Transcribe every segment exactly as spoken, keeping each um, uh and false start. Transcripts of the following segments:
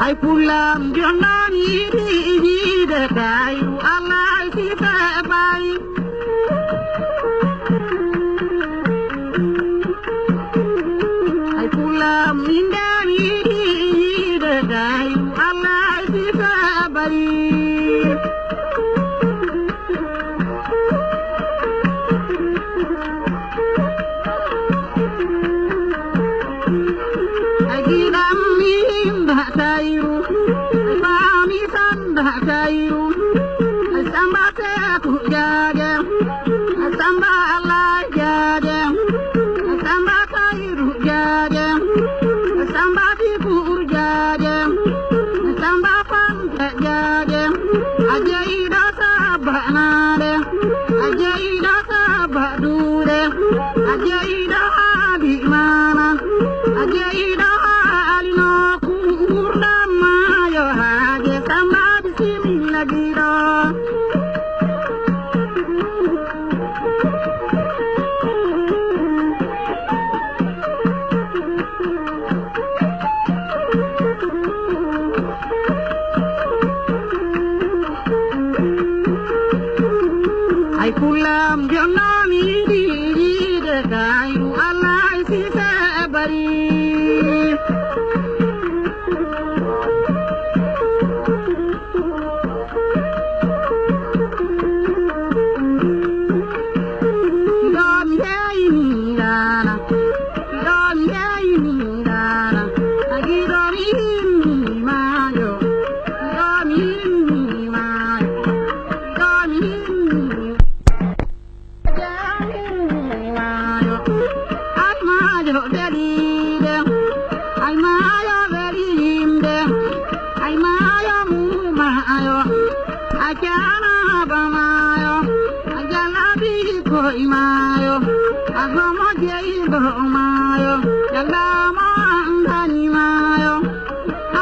Ay pullam jonnon yiɗi yiide kayru Allah si fe bay. Ay pullam inden yiɗi yiide kayru Allah si fe bay. Agiɗam mi himba kayru, faami sanda kayru, samba seeku jaaje, samba alay jaaje, samba kayru jaaje, samba dikur jaaje, samba fanta jaaje, a jeyiɗo sabanaade, a jeyiɗo sabaduude, a jeyiɗo haali maana, a jeyiɗo haali nokku ngurɗan maayo haaje samba. Bismilla giɗo. Ay pullam jonnon yiɗi yiide kayru Allah si fe bari. Ɗon heyni dana, ɗon heyni dana, agi ɗon himmi maayo, ɗon himmi maayo, ɗon himmi. Ay maayo deliide, ay maayo weli yimɓe, ay maayo mumaayo, a jaanaaba maayo, a jalabi koy maayo, a gomo jeyɗo maayo, yalla mo anndani maayo.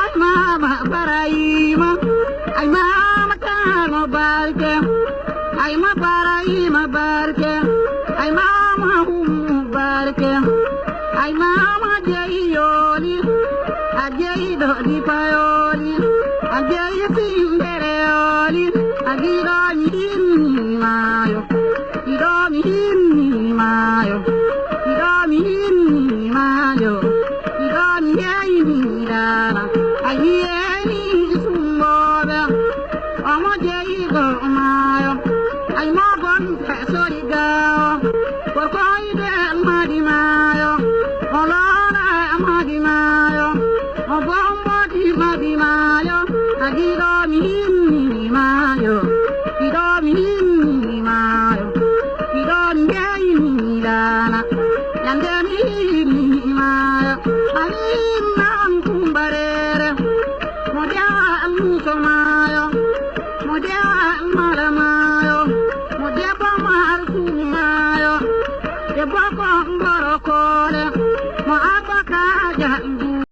Ay mama Barayima, ay mama Kano Barke, ay ma Barayima Barke, ay mama Ummu Barke, ay mama Jeyi Yooli, a jeyiɗo Dipa Yooli, a jeyi Simbere Yooli, a giɗo mi hinni maayo. Iɗo mi hinni maayo, iɗo mi hinni maayo, iɗo mi yeyni dara, a yiyeni sumbooɓe, omo jeyiɗo maayo, ay mo bonɓe sori gawo, ko koyɗe madi maayo, o loora madi maayo, o bombo Madi maayo, a giɗo mi hinni maayo, giɗo mi hinni maayo, giɗo mi hinni dana, yande mi hinni maayo, a hinni